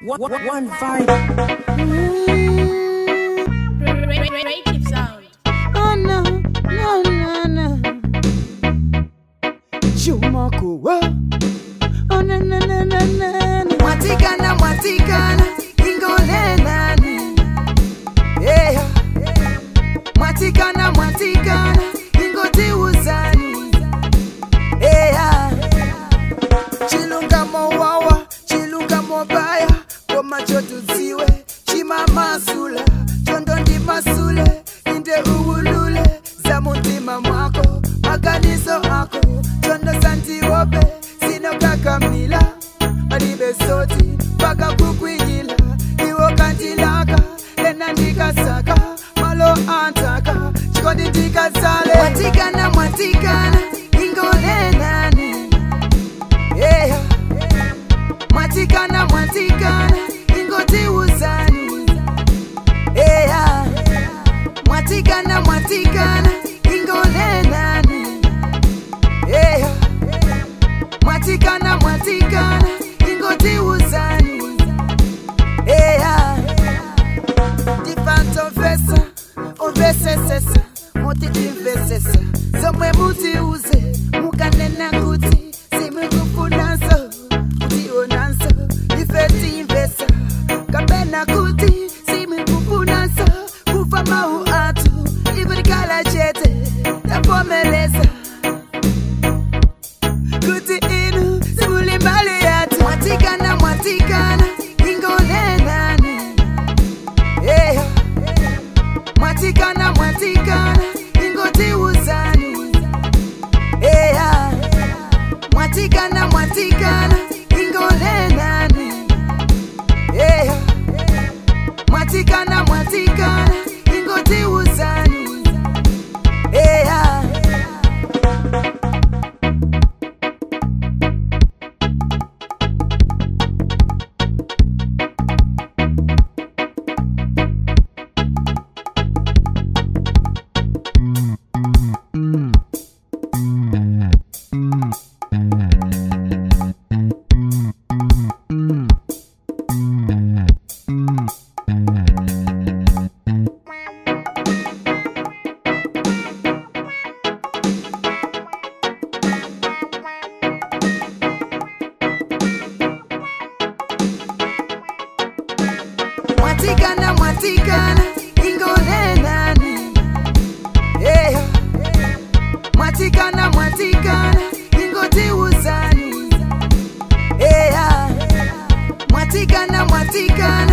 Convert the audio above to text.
One vibe. Creative sound. Oh no, no, no, no. Chumako, oh no, no, no, no, no. Mwatikana, mwatikana, ingolenani. Yeah. Mwatikana, mwatikana, ingotiuzani. Yeah. Chilunga mowawa, chilunga mobaya. Koma chotuziwe, chima masula, chondo ndi masule, inde uwulule, za mutima mwako, maganizo ako, chondo santi wope, sino kakamila, alibe soti, paka kukwigila, iwo kantilaka, lena ndikasaka, malo antaka, chikondi ndikazale. Mwatikana, mwatikana, ingolenani. Yeah. Mwatikana, mwatikana, ingotiuzani. Yeah. Mwatikana, mwatikana, ingolenani. Yeah. Mwatikana, mwatikana, ingotiuzani. Yeah. Difanto vesa, ovesesesa, motitivesesa. Somwe mutiuze, mukanena kuti, simukufunanso. Onanso, ifeti invesa, kapena kuti, simukufunanso, kufa mau atu, ikurikala chete, tapomeleza. Kuti inu, simulimbali yatu. Mwatikana, mwatikana, ingolenani. Yeah. Mwatikana, mwatikana, ingotiuzani. Yeah. Mwatikana, mwatikana, ingolenani. Yeah. Mwatikana, mwatikana, ingotiuzani. Yeah. Mwatikana, mwatikana, ingolenani. Yeah. Mwatikana, mwatikana, ingotiuzani. Yeah. Mwatikana, mwatikana.